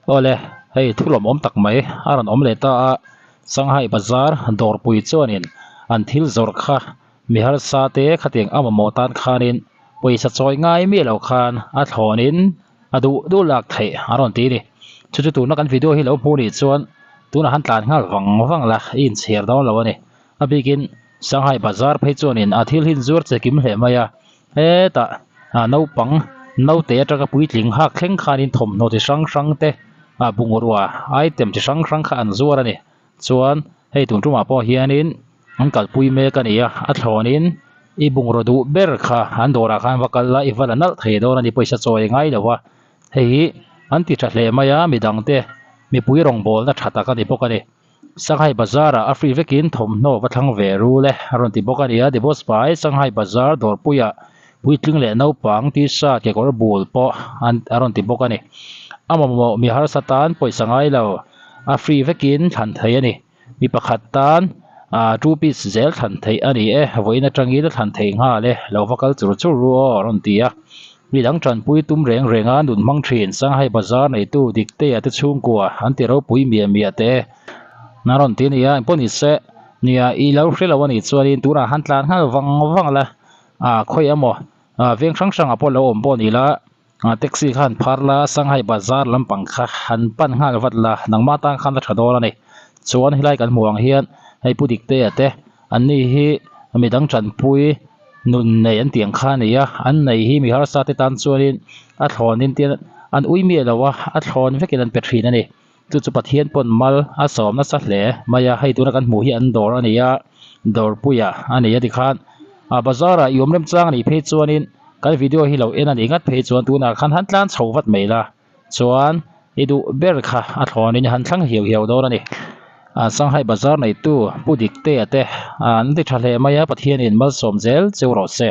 Awle, hei thu lawmawm tak mai a rawn awm leh ta a, Shanghai Bazar dawrpui chuanin an thil zawrh kha mi harsa te khatiang a mamawh tan khanin pawisa chawi ngai miah lo khan a thlawnin a duh duh lak theih a rawn ti a ni. Chu chu tuna kan video hi lo hmuh nih chuan tunah han tlan nghal vang vang la i inchhiar dawn lo a ni. A bikin Shanghai Bazar phei chuanin a thil hi inzuar che kim hle mai a, hetah naupang naute atanga puitling hak thleng khanin thawmhnaw chi hrang hrang te ah bungrua item chi hrang hrang kha an zuar a ni. Chuan hei tun tumah pawh hianin an kalpui mek a ni a, a thlawnin i bungraw duh ber kha an dawrah khan va kal la i va la nalh thei dawn a ni pawisa chawi ngai lo a, hei hi an ti tha hle mai a midangte mipui rawngbawlna tha tak a ni bawk a ni. Shanghai Bazar ah a free vekin thawmhnaw va thlang ve rul e a rawn ti bawk a ni a, Divorce pai Shanghai Bazar dawrpuiah puitling leh naupang t-shirt kekawr bul pawh an a rawn ti bawk a ni. A mamawh mi harsa tan pawisa ngai lo a free vekin thlan thei a ni. Mi pakhat tan ah two piece zel thlan theih a ni e, vawiin atangin a thlan theih nghal e, lo va kal chur chur ru aw a rawn ti a. Mi dang tanpui tum reng renga nun hmang thin Shanghai Bazar neitu Diktea te chhungkua an ti ropui miah miah te a rawn ti a ni a, engpawh ni se nia i lo hre lo a nih chuanin tunah han tlan nghal vang vang la ah khawi emaw ah veng hrang hrangah pawh lo awm pawh ni la ah taxi kha han phar la Shanghai Bazar lampang kha han pan nghal vat la nangmah tan khan a tha dawn a ni chuan helai kan hmuh ang hian hei Pu Diktea te Anni hi midang tanpui nun nei an tih ang kha a ni a, an nei hi mi harsa te tan chuanin a thlawnin te an ui miah lo a, a thlawn vekin an pe thin a ni. Chu chu Pathian pawn mal a sawm nasa hle mai a, hei tuna kan hmuh hi an dawr a ni a, dawrpuia a ni a tikhan a bazar ah i awm remchang a nih phei chuanin kan video hi lo en a nih ngat phei chuan tunah khan han tlan chho vat mai la. Chuan i duh ber kha a thlawnin i han thlang hiau hiau dawn a ni. Shanghai Bazar neitu Pu Diktea te an ti tha hle mai a, Pathianin malsawm zel cheu rawh se.